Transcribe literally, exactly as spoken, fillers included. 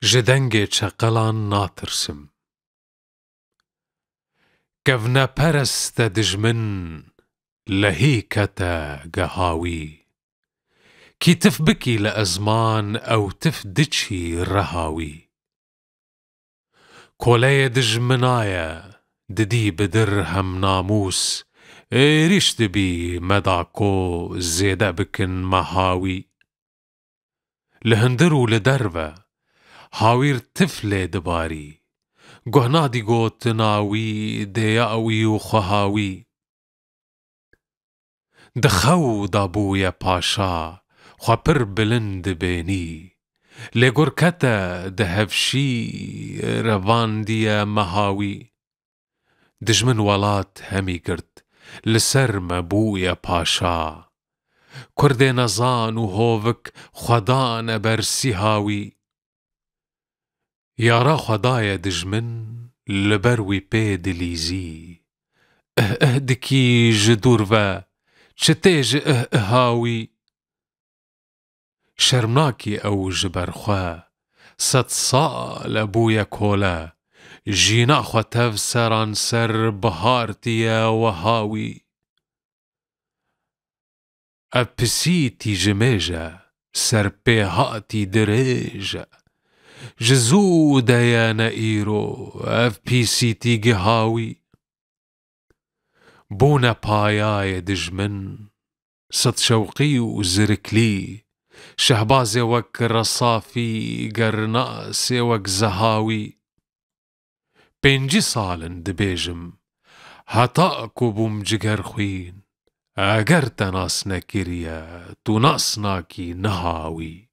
Ji dengê çeqelan natirsim. Kevnepereste dijmin lehî kete geha wî. Kî tif bikî li ezman ew tif diçî reha wî. Koleyê dijmina ye, didî bi dirhem namûs, êrîş dibî me da ko zêde bikin meha wî. Li hundir û li derve, hawîr tif lê dibarî, guh nadî gotina wî, dêya wî û xweha wî. Di xew da bûye paşa, xwe pir bilind dibênî. Lê gur kete di hevşî, revandiye meha wî. Dijmin welat hemî girt, li ser me bûye paşa. Kurdê nezan û hovik xwe dane ber sîha wî. Yara xwe daye dijmin, li ber wî pê dilîzî. Ih ih dikî ji dûr ve, çi tê ji ih iha wî? Şerm nakî ew ji ber xwe, sed sal e bûye kole, jîna xwe tev seranser bihartiye weha wî. Ev pisîtî ji mêj e, serpêhatî dirêj e. Ji zû de ye ne îro, ev pîsîtî giha wî. Bûne payayê dijmin, sed şewqî û ziriklî, şehbazê wek resafî, gernasê wek zeha wî. Pêncî sal in dibêjim, heta ku bûm cigerxwîn, eger te nas nekiriye, tu nas nakî niha wî.